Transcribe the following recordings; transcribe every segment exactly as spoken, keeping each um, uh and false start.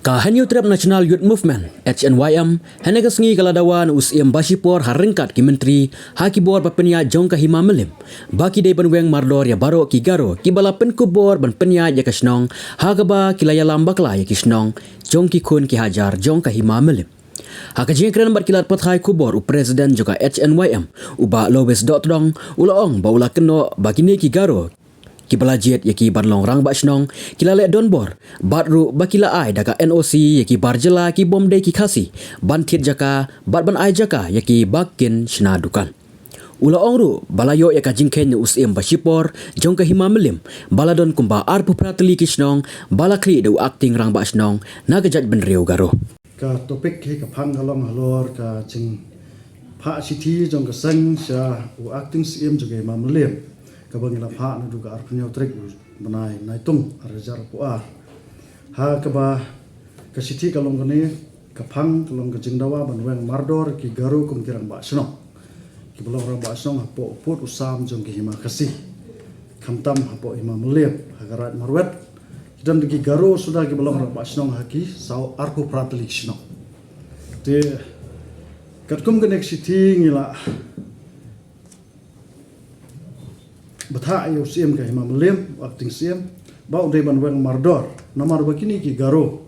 Ka Hynñiewtrep National Youth Movement, H N Y M, hynne ka sngi ka la dawa na u Syiem ba shipor ha ryngkat ki myntri ha ki bor ba pynïaid jong ka Hima Mylliem ba ki dei ban weng mardor ïa baroh ki Garo kiba la pynkup bor ban pynïaid ïa ka shnong, ha kaba ki la ïalam bakla ïa ki shnong jong ki khun ki hajar jong ka Hima Mylliem. Ha ka jingkren bad ki lad pathai khubor, u President jong ka H N Y M, u Bah Lois Dohtdong, u la ong ba u la kynnoh ba kine ki Garo kiba la jied ïa ki ban long rangbah shnong ki la leh donbor bad ruh ba ki la ai da ka N O C ïa ki bar jylla kibym dei ki Khasi ban thied jaka bad ban ai jaka ïa ki ba kin shna dukan. U la ong ruh ba la ïoh ïa ka jingkheiñ na u Syiem ba shipor jong ka Hima Mylliem ba la don kumba arphew phra tylli ki shnong ba la khlieh da u acting rangbah shnong na ka jaitbynriew Garo. Ka topic hi ka phang ka long halor ka jingphah shithi jong ka seng sha u acting Syiem jong ka Hima Mylliem, kaba ngi la phah naduh ka arphew hynñiew tarik u bnai Naitung arhajar arphew ar. Ha kaba ka shithi ka long kane, ka phang ka long ka jingdawa ban weng mardor ki Garo kum ki rangbah shnong kiba long rangbah shnong hapoh u pud u sam jong ka Hima Khasi, khamtam hapoh Hima Mylliem, ha ka Raid Marwet. Ki don ki Garo suda kiba long rangbah shnong ha ki saw arphew phra tylli ki shnong. Te katkum kane ka shithi ngi la bthah ïa u Syiem ka Hima Mylliem, u acting Syiem, ba u dei ban weng mardor namar ba kine ki Garo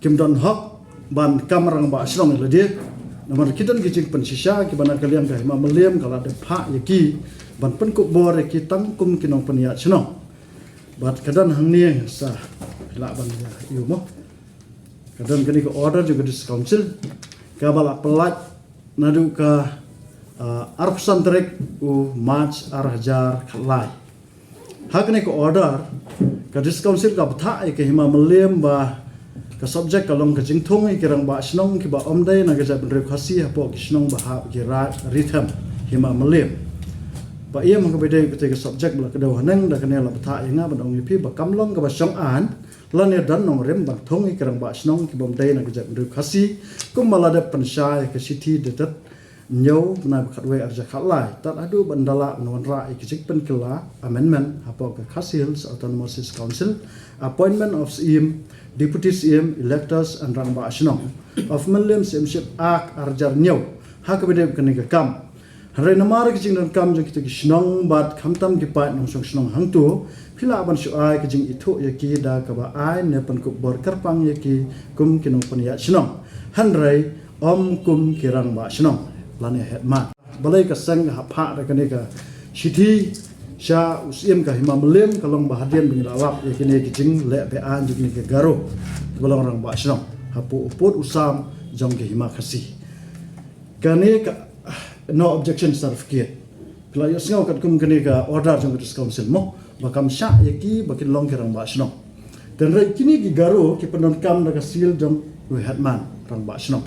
kim don hok ban kam rangbah shnong ïa lade. Namar ki don ki jingpynshisha kiba na ka liang ka Hima Mylliem ka la dep phah ïa ki ban pynkup bor ïa ki tang kum ki nongpynïaid shnong. Bad ka don hangne sa lah ban ïa ïoh mo. Ka don kane ka order jong ka District Council kaba la pyllait naduh ka, ah, arphew san tarik u March arhajar khatlai. Ha kane ka order ka District Council ka bthah ïa ka Hima Mylliem ba ka subject ka long ka jingthung ïa ki rangbah shnong kiba ym dei na ka jaitbynriew Khasi hapoh ki shnong ba hap ki Raid Rithem Hima Mylliem. Ba ïa ma ka bidei kata ka subject ba la kdew haneng da kane la bthah ïa nga ban ong ïa phi ba kam long kaba shong aiñ lane don nongrim ban thung ïa ki rangbah shnong kibym dei na ka jaitbynriew Khasi kumba la dep pynshai ïa ka shithi dated hynñiew bnai ba khatwei arhajar khatlai. Tad haduh ban da lah ban wanrah ïa ka jingpynkylla, amendment, hapoh ka Khasi Hills Autonomous District Council, appointment of Syiem, Deputy Syiem, electors and rangbah shnong of Mylliem Syiemship Act arhajar hynñiew. Ha kaba dei kane ka kam, hynrei namar ka jingdonkam jong kita ki shnong bad khamtam ki paid nongshong shnong hangto, phi lah ban shu ai ka jingithuh ïa ki da kaba ai ne pynkup bor kyrpang ïa ki kum ki nongpynïaid shnong, hynrei ym kum ki rangbah shnong lane headman. Balei ka seng ka hap phah da kane ka shithi sha u Syiem ka Hima Mylliem? Ka long ba hadien ba ngi la lap ïa kine ki jingleh be-aiñ jong kine ki Garo kiba long rangbah shnong hapoh u pud u sam jong ka Hima Khasi. Kane ka no objection certificate ka la ïohsngew katkum kane ka order jong ka District Council mo, ba kam shah ïa ki ba kin long ki rangbah shnong. Te hynrei kine ki Garo ki pyndonkam da ka seal jong u headman rangbah shnong.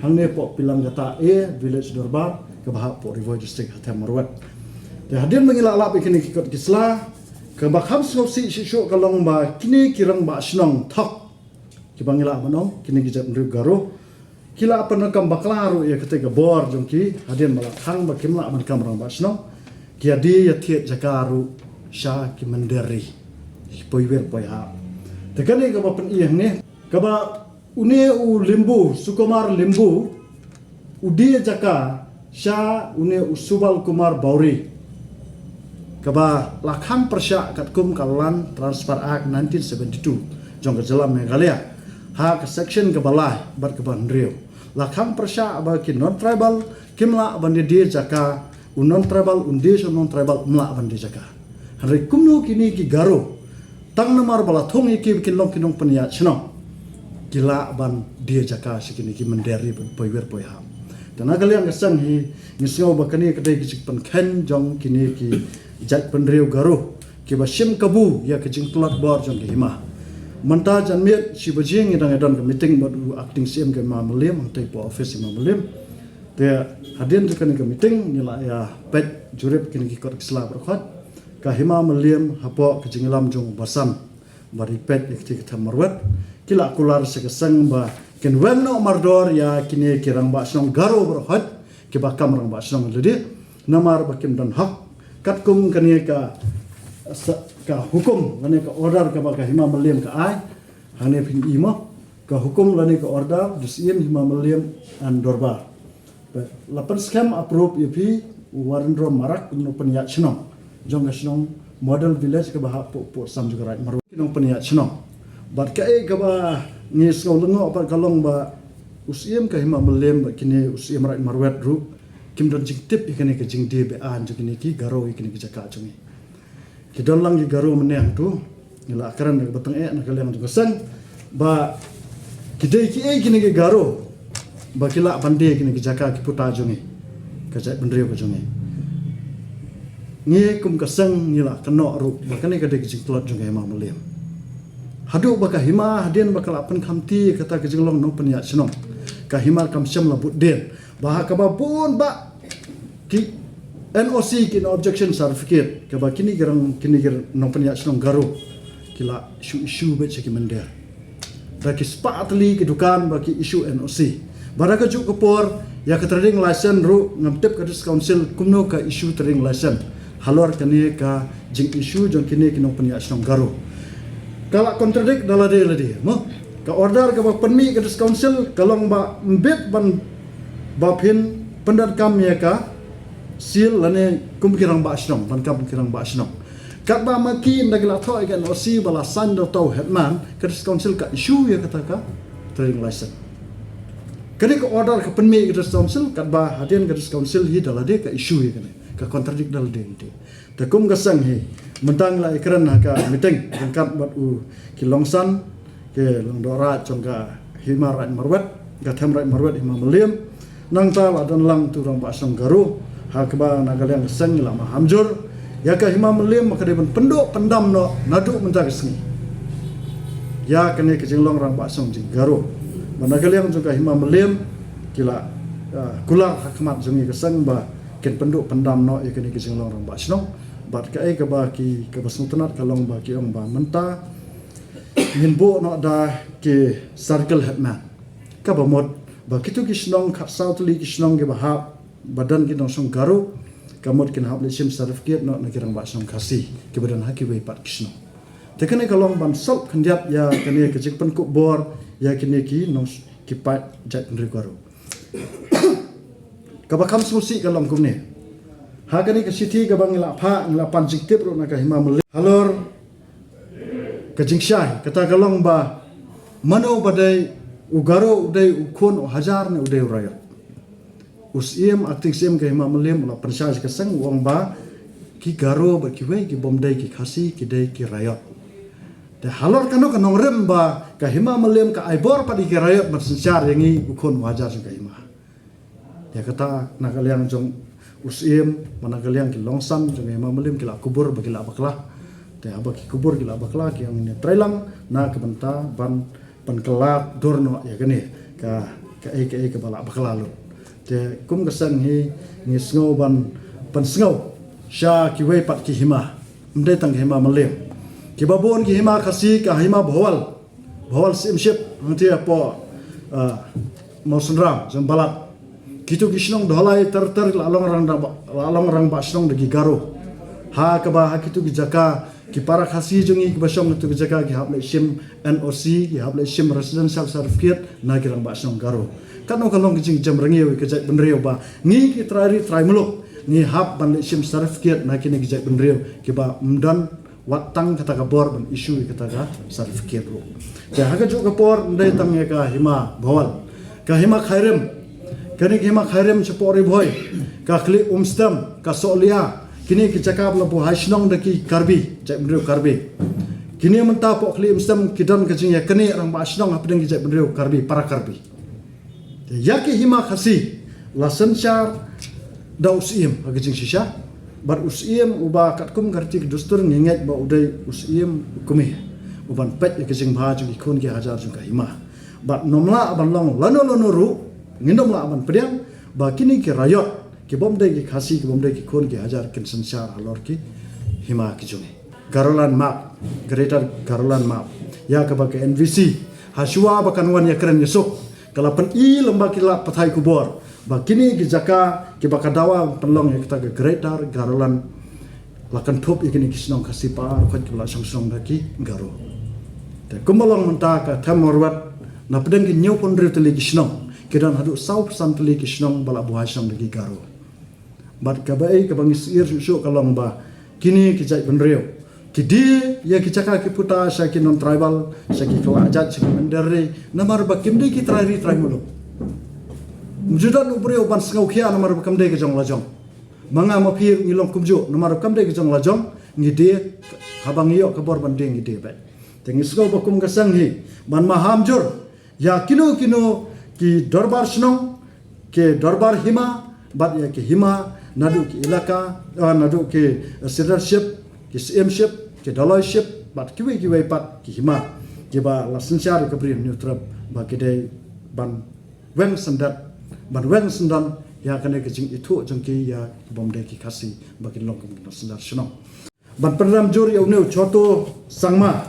Hangne hapoh Pilangkata A, Village Dorbar, kaba hap hapoh Ri Bhoi District ha Them Marwet. Te hadien ba ngi la lap ïa kine ki kot ki sla, kaba kham sngewsih shisha ka long ba kine ki rangbah shnong thok kiba ngi lah ban ong kine ki jaitbynriew Garo ki la pyndonkam bakla ruh ïa katei ka bor jong ki hadien ba la khang ba kim lah ban kam rangbah shnong. Ki ïa die ïa thied jaka ruh sha ki mynder ri, ki poiwir poihap. Te kane kaba pyni hangne kaba une u Limbu, Sukumar Limbu, u die jaka sha une u Subal Kumar Bawri, kaba la khang pyrshah katkum ka Land Transfer Act nineteen seventy-two jong ka jylla Meghalaya, ha ka section kaba lai bad kaba hynriew. La khang pyrshah ba ki non-tribal kim lah ban die jaka, u non-tribal un die sha u non-tribal um lah ban die jaka. Hynrei kumno kine ki Garo, tang namar ba la thung ïa ki ba kin long ki nongpynïaid shnong, ki lah ban die jaka sha kine ki mynder ri poiwir poihap? Te na ka liang ka seng hi ngi sngew ba kane ka dei ka jingpynkheiñ jong kine ki jaitbynriew Garo kiba shim kabu ïa ka jingtlot bor jong ka hima. Mynta janmiet shi baje ngi dang ïa don ka meeting bad u acting Syiem ka Hima Mylliem hangtei hapoh office Hima Mylliem. Te hadien jong kane ka meeting ngi la ïa peit jurip kine ki kot ki sla baroh khoit. Ka Hima Mylliem hapoh ka jingïalam jong u Basan bad i peit ïa kti ka Them Marwet, ki la kular sha ka seng ba kin weng noh mardor ïa kine ki rangbah shnong Garo baroh khoit kiba kam rangbah shnong lade, namar ba kim don hok katkum kane ka, ka hukum, kane ka order kaba ka Hima Mylliem ka ai. Hangne phin i mo, Ka hukum lane ka order, da u Syiem Hima Mylliem and Dorbar. Ba la pynskhem approve ïa phi, u Warendra Marak, u nongpynïaid shnong jong ka shnong Model Village kaba hap hapoh, hapoh sam jong ka Raid Marwet. Ki nongpynïaid shnong. Bad kaei kaba ngi sngew lyngngoh pat ka long ba u Syiem ka Hima Mylliem bad kine u Syiem Raid Marwet ruh kim don jingtip ïa kane ka jingdie be-aiñ jong kine ki Garo ïa kine ki jaka jong ngi. Ki don lang ki Garo mynne hangto, ngi la kren da kaba tyngeh na ka liang jong ka seng ba ki dei kiei kine ki Garo ba ki lah ban die kine ki jaka ki puta jong ngi, ka jaitbynriew ka jong ngi. Ngi kum ka seng ngi la kynnoh ruh ba kane ka dei ka jingtlot jong ka Hima Mylliem. Haduh ba ka Hima hadien ba ka la pynkhamti kata ka jinglong nongpynïaid shnong, ka Hima kam shym la bud dien. Ba ha kaba bun ba ki N O C, ki No Objection Certificate, kaba kine ki rang, kine ki nongpynïaid shnong Garo ki la shu issue beit sha ki mynder. Da ki spah tylli ki dukan ba ki issue N O C. Bad ha kajuh ka por ïa ka trading license ruh ngam tip ka District Council kumno ka issue trading license halor kane ka jingissue jong kine ki nongpynïaid shnong Garo. Ka la contradict da lade lade, mo? Ka order kaba pynmih ka District Council ka long ba ym bit ban ba phin pyndonkam ïa ka seal lane kum ki rangbah shnong, ban kam ki rangbah shnong. Katba ma ki ynda ki la thoh ïa ka N O C ba la sign da uta u headman, ka District Council ka issue ïa kata ka trading license. Kane ka order ka pynmih ïa ka District Council, katba hadien ka District Council hi da lade ka issue ïa kane, ka contradict da lade lade. Te kum ka seng hi, mynta ngi la ïakren ha ka meeting ryngkat bad u ki longsan, ki lyngdoh raid jong ka Hima Raid Marwet, ka Them Raid Marwet Hima Mylliem. Nangta la don lang tu rangbah shnong Garo, ha kaba na ka liang ka seng ngi la maham jur ïa ka Hima Mylliem ba ka dei ban pynduh pyndam noh naduh mynta ka sngi ïa kane ka jinglong rangbah shnong jong ngi Garo. Ba na ka liang jong ka Hima Mylliem ki la, ah, kular ha khmat jong ngi ka seng ba kin pynduh pyndam noh ïa kane ka jinglong rangbah shnong. Bad kaei kaba ki, kaba sngewtynnat ka long ba ki ong ba mynta ngin buh noh da ki circle headman. Kaba mut ba kito ki shnong khatsaw tylli ki shnong kiba hap ba don ki nongshong Garo, ka mut kin hap leit shim certificate noh na ki rangbah shnong Khasi kiba don ha kiwei pat ki shnong. Te kane ka long ban sop khyndiat ïa kane ka jingpynkup bor ïa kine ki nong, ki paid jaitbynriew Garo. Kaba kham sngewsih ka long kumne. Ha kane ka shithi kaba ngi la phah, ngi la pan jingtip ruh na ka Hima Mylliem halor ka jingshai, kata ka long ba mano ba dei u Garo, u dei u khun u hajar ne u dei u raiot. U Syiem, Acting Syiem ka Hima Mylliem u la pynshai sha ka seng, u ong ba ki Garo bad kiwei kibym dei ki Khasi ki dei ki raiot. Te halor kano ka nongrim ba ka Hima Mylliem ka ai bor pat ïa ki raiot ban synshar ïa ngi u khun u hajar jong ka Hima. Ïa kata na ka liang jong u Syiem, bad na ka liang ki longsan jong ka Hima Mylliem ki la kubur ba ki la bakla. Te haba ki kubur ki la bakla ki ong ngin ïatreilang na ka bynta ban pynkylla dur noh ïa kane ka, kaei kaei kaba la bakla lut. Te kum ka seng hi ngi sngew ban pynsngew sha kiwei pat ki hima. Ym dei tang ka Hima Mylliem. Kiba bun ki hima Khasi, ka Hima Bhowal, Bhowal Syiemship hangtei hapoh, ah, Mawsynram jong Balat. Kito ki shnong Dholai ter ter la long rang, la long rangbah shnong da ki Garo. Ha kaba ha kito ki jaka ki para Khasi jong ngi kiba shong ha kito ki jaka ki hap leit shim N O C, ki hap leit shim residential certificate na ki rangbah shnong Garo. Katno ka long ka jingjemrngiew ïa ka jaitbynriew ba ngi ki trai ri trai muluk ngi hap ban leit shim certificate na kine ki jaitbynriew kiba ym don wat tang kata ka bor ban issue ïa kata ka certificate ruh. Te ha kajuh ka por ym dei tang ïa ka Hima Bhowal, ka Hima Khyrim, kane ka Hima Khyrim shapoh Ri Bhoi, ka Khlieh Umstem, ka Sohliya, kine ki jaka ba la buh hai shnong da ki Karbi, jaitbynriew Karbi. Kine mynta hapoh Khlieh Umstem ki don ka jingïaknieh rangbah shnong hapdeng ki jaitbynriew Karbi, para Karbi. Te ïa ki hima Khasi la synshar da u Syiem ha ka jingshisha. Bad u Syiem uba katkum ka riti ka dustur ngi ngeit ba u dei u Syiem u kmie uban peit ïa ka jingbha jong ki khun ki hajar jong ka hima. Bad ym lah ban long lano lano ruh, ngin ym lah ban pdiang ba kine ki raiot kibym dei ki Khasi, kibym dei ki khun ki hajar kin synshar halor ki hima ki jong ngi. Garoland map, Greater Garoland map, ïa kaba ka N V C ha shuwa ba kan wan ïakren ïasuk, ka la pyni lem bad ki lad pathai khubor ba kine ki jaka kiba ka dawa pynlong ïa kata ka Greater Garoland la kynthup ïa kine ki shnong Khasi para khot kiba la shong shnong da ki Garo. Kumba long mynta ka Them Marwet, na pdeng ki hynñiewphew hynriew tylli ki shnong, ki don haduh sawphew san tylli ki shnong ba la buhai shnong da ki Garo. Bad kaba ei kaba ngi sngewsih shuh ka long ba kine ki jaitbynriew ki die ïa ki jaka ki puta sha ki non-tribal, sha ki khlajait, sha ki mynder ri, namar ba kim dei ki trai ri trai muluk. Ym ju don u briew ban sngewkhia namar ba kam dei ka jong la jong. Ma nga ma phi ngi long kumjuh, namar ba kam dei ka jong la jong, ngi die, haba ngi ïoh ka bor ban die ngi die beit. Te ngi sngewbha kum ka seng hi ban maham jur ïa kino kino ki dorbar shnong, ki dorbar hima, bad ïa ki hima naduh ki ilaka, ah, naduh ki, eh, Sidarship, ki Syiem ship, ki Doloi ship, bad kiwei kiwei pat ki hima, kiba la synshar ïa ka Bri Hynñiewtrep ba ki dei ban weng syndet, ban weng syndon ïa kane ka jingithuh jong ki ïa ki bym dei ki Khasi ba kin long kum ki nongshonshar shnong. Ban pynrem jur ïa une u Choto Sangma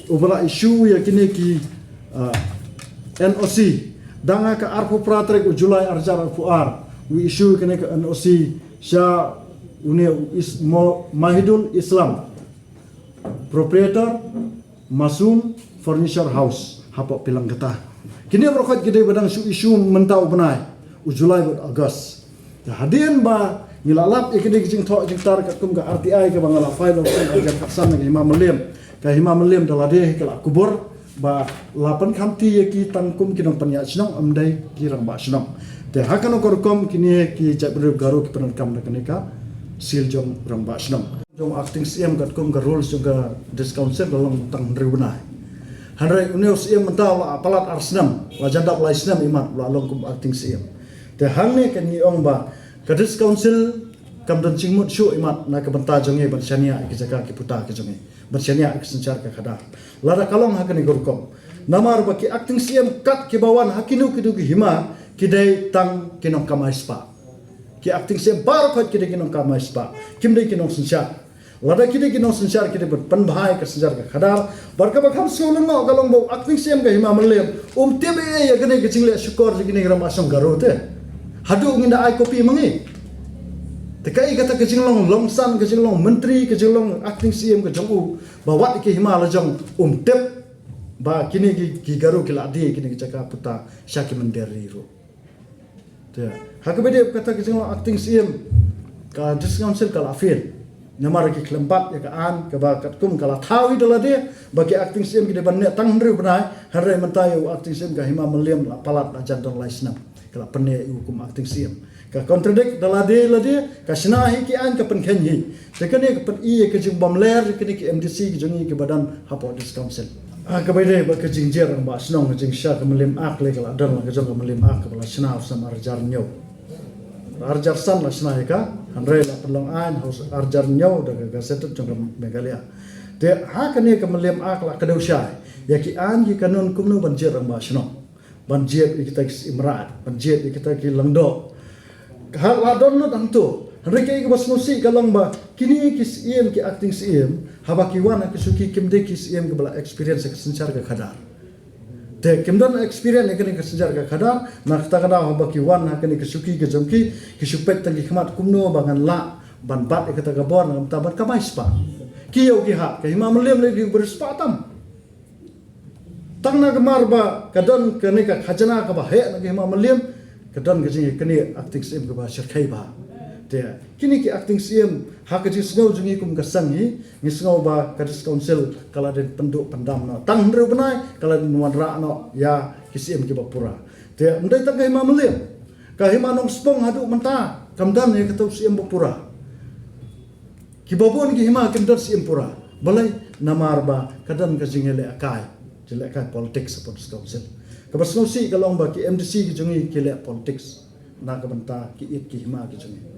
uba la issue ïa kine ki, ah, N O C. Dang ha ka arphew phra tarik u July arhajar arphew ar u issue ïa kine ki N O C sha une u Is-, Mo-, Mahidul Islam, proprietor Masum Furniture House hapoh Pilangkata. Kine baroh khoit ki dei ba dang shu issue mynta u bnai u July bad August. Te hadien ba ngi la lap ïa kine ki jingthoh jingtar katkum ka R T I kaba nga la file ha u snem arhajar khatsan na ka Hima Mylliem. Ka Hima Mylliem da lade ka la kubur ba la pynkhamti ïa ki tang kum ki nongpynïaid shnong, ym dei ki rangbah shnong. Te ha kano ka rukom kine ki jaitbynriew Garo ki pyndonkam da kane ka seal jong rangbah shnong. Jong acting Syiem katkum ka rules jong ka District Council ka long tang hynriew bnai. Hynrei une u Syiem mynta la palat ar snem, la jan dap lai snem imat la long kum acting Syiem. Te hangne kan ngi ong ba ka District Council kam don jingmut shuh imat na ka bynta jong ngi ban shaniah ïa ki jaka ki puta ki jong ngi, ban shaniah ïa ka synshar ka khadar. Lada ka long ha kane ka rukom, namar ba ki acting Syiem kat kiba wan ha kino kino ki hima ki dei tang ki nongkamai spah. Ki acting Syiem baroh khoit ki dei ki nongkamai spah, kim dei ki nongsynshar. Lada ki dei ki nongsynshar ki dei ban pynbha ïa ka synshar ka khadar. Bad kaba kham sngewlyngngoh ka long ba u acting Syiem ka Hima Mylliem um tip ei ei ïa kane ka jingleh shukor jong kine ki rangbah shnong Garo te. Haduh ngin da ai copy ma ngi. Te kaei kata ka jinglong longsan, ka jinglong myntri, ka jinglong acting Syiem ka jong u ba wat ki hima la jong um tip ba kine ki, ki Garo ki la die kine ki jaka puta sha ki mynder ri ruh. Te ha kaba ïadei bad kata ka jinglong acting Syiem, ka District Council ka la appeal namar ki khlem bat ïa ka aiñ kaba katkum ka la thaw hi da lade ba ki acting Syiem ki dei ban neh tang hynriew bnai. Hynrei mynta ïa u acting Syiem ka Hima Mylliem la palat la jan don lai snem, ka la pynneh ïa u kum acting Syiem. Ka contradict da lade lade, ka shna hi ki aiñ ka pynkheiñ hi. Te kane ka pyni ïa ka jingbymler ïa kine ki M D C ki jong ngi kiba don hapoh District Council. Ah, kaba ïadei bad ka jingjied rangbah shnong, ka jingshisha ka Mylliem Act lei ka la don la ka jong ka Mylliem Act kaba la shna ha u snem arhajar hynñiew. Arhajar san la shna ïa ka, hynrei la pynlong aiñ ha u arhajar hynñiew da ka Gazette jong ka Meghalaya. Te ha kane ka Mylliem Act la kdew shai ïa ki aiñ ki kanun kumno ban jied rangbah shnong, ban jied ïa kita ki Syiem Raid, ban jied ïa kita ki Lyngdoh. Ka la don lut hangto. Hynrei kaei kaba sngewsih ka long ba kine ki Syiem, ki acting Syiem, haba ki wan ha ki shuki kim dei ki Syiem kiba la experience ha ka synshar ka khadar. Te kim don experience ha kane ka synshar ka khadar, na kata ka daw haba ki wan ha kane ka shuki ka jong ki, ki shu peit tang ki khmat kumno ba ngan lah ban bat ïa kata ka bor, na ka bynta ban kamai spah. Ki ïoh ki hat, ka Hima Mylliem lei dei u briew spah tam. Tang na ka mar ba ka don kane ka khajna kaba heh na ka Hima Mylliem, ka don ka jingïaknieh acting Syiem kaba shyrkhei bha. Te kine ki acting Syiem, ha ka jingsngew jong ngi kum ka seng hi, ngi sngew ba ka District Council ka la dei pynduh pyndam noh tang hynriew bnai, ka la dei wanrah noh ïa ki Syiem kiba pura. Te ym dei tang ka Hima Mylliem, ka Hima Nongspung haduh mynta kam don ïa kata u Syiem ba pura. Kiba bun ki hima kim don Syiem pura. Balei? Namar ba ka don ka jingïalehkai, jingïalehkai politics hapoh District Council. Kaba sngewsih ka long ba ki M D C ki jong ngi ki leh politics na ka bynta ki ïit ki hima ki jong ngi.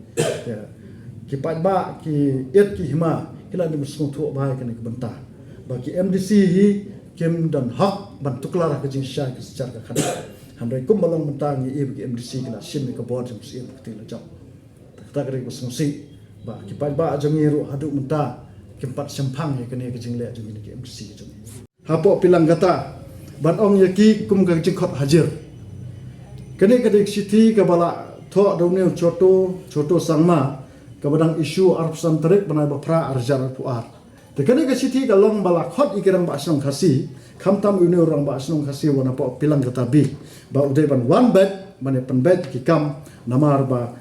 Ki paidbah ki ïit ki hima ki la dei ban sngewthuh bha ïa kane ka bynta ba ki M D C hi kim don hok ban tuklar ha ka jingshisha ka synshar ka khadar. Hynrei kumba long mynta ngi ïohi ba ki M D C ki la shim ïa ka bor jong u Syiem ha ka kti la jong. Kata ka dei kaba sngewsih ba ki paidbah jong ngi ruh haduh mynta kim pat shemphang ïa kane ka jingleh jong kine ki M D C jong ngi. Hapoh Pilangkata, ban ong ïa ki kum ka jingkhot hajir. Kane ka dei ka shithi kaba la thoh da une u Choto, Choto Sangma, kaba dang issue arphew san tarik bnai ba phra arhajar arphew ar. Te kane ka shithi ka long ba la khot ïa ki rangbah shnong Khasi, khamtam une u rangbah shnong Khasi uba na poh Pilang Katabi, ba u dei ban wan beit, ban ïa pynbeit ki kam, namar ba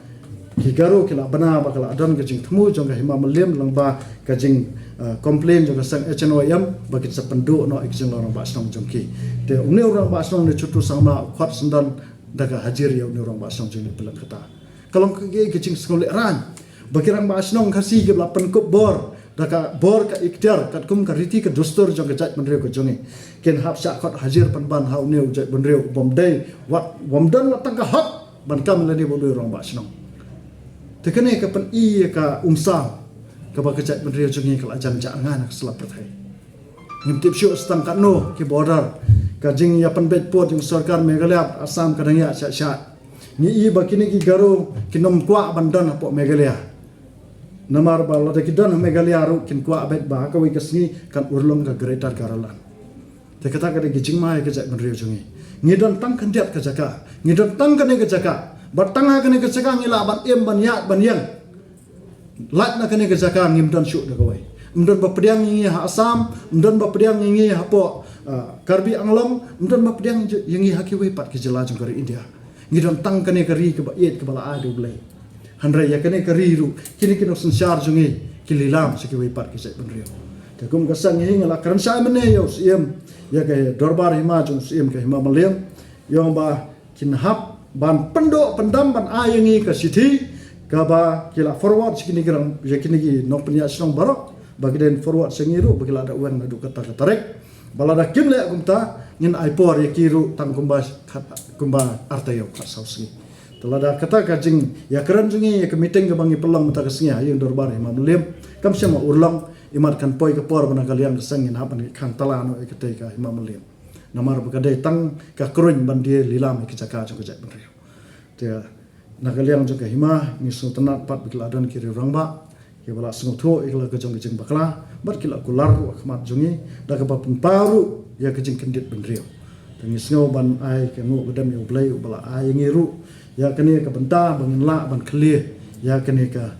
ki Garo ki la bna ba ka la don ka jingthmu jong ka Hima Mylliem lyngba ka jing, uh, complain jong ka seng H N Y M, ba kin sa pynduh noh ïa ka jinglong rangbah shnong jong ki. Te une u rangbah shnong ne Chutu Sangma u khot syndon da ka hajir ïa une u rangbah shnong jong ngi Pilang Kata. Ka long ka, ka, ka jingsngewlehrain ba ki rangbah shnong Khasi ki la pynkup bor da ka bor ka iktiar katkum ka riti ka dustur jong ka jaitbynriew ka jong ngi. Kin hap shah khot hajir pynban ha une u jaitbynriew bym dei wat, bym don wat tang ka hok ban kam lane ba u dei u rangbah shnong. Te kane ka pyni ïa ka umsaw kaba ka jaitbynriew jong ngi ka la jan jah ngan ha ka sla pyrthei. Ngim tip shuh sa tang katno ki border, ka jingïapynbeit pud jong sorkar Meghalaya, Assam ka dang ïaid shah shah. Ngi i ba kine ki Garo kin ym kwah ban don hapoh Meghalaya. Namar ba lada ki don ha Meghalaya ruh kin kwah beit ba ha kawei ka sngi kan urlong ka Greater Garoland. Te kata ka dei ka jingma ïa ka jaitbynriew jong ngi. Ngi don tang khyndiat ka jaka, ngi don tang kane ka jaka. Bad tang ha kane ka jaka ngi lah ban im, ban ïaid, ban ïeng. Lait na kane ka jaka ngim don shuh da kawei. Ym don ba pdiang ïa ngi ha Assam, ym don ba pdiang ïa ngi hapoh, ah, Karbi Anglong, ym don ba pdiang ïa ngi ha kiwei pat ki jylla jong ka ri India. Ngi don tang kane ka ri kaba ïeit kaba la ai da U Blei. Hynrei ïa kane ka ri ruh kine ki nongsynshar jong ngi ki lilam sha kiwei pat ki jaitbynriew. Te kum ka seng hi nga la kren shai mynne ïa u Syiem, ïa ka dorbar hima jong u Syiem ka Hima Mylliem, ïa ba kin hap ban pynduh pyndam ban ai ïa ngi ka shithi kaba ki la forward sha kine ki rang, ïa kine ki nongpynïaid shnong baroh, ba ki dei forward sha ngi ruh ba ki la da weng naduh kata ka tarik. Ba lada kim leh kumta ngin ai por ïa ki ruh tang kumba khat, kumba ar taïew khatsaw sngi. Te lada kata ka jingïakren jong ngi ïa ka meeting kaba ngi pynlong mynta ka sngi ha ïing dorbar Hima Mylliem kam shym la urlong, imat kan poi ka por ba na ka liang ka seng ngin hap ban khang tala noh ïa katei ka Hima Mylliem. Namar ba ka dei tang ka kruiñ ban die lilam ïa ka jaka jong ka jaitbynriew. Te na ka liang jong ka hima ngi sngewtynnat pat ba ki la don ki riew rangbah kiba la sngewthuh ïa ka la ka jong ka jingbakla bad ki la kular ruh ha khmat jong ngi da kaba pynpaw ruh ïa ka jingkyndit bynriew. Te ngi sngew ban ai ka nguh ka dem ïa U Blei uba la ai ïa ngi ruh ïa kane ka bynta ba ngin lah ban khlieh ïa kane ka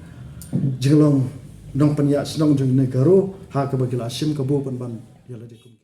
jinglong nongpynïaid shnong jong kane ka Garo ha kaba ki la shim kabu pynban ïa lade kum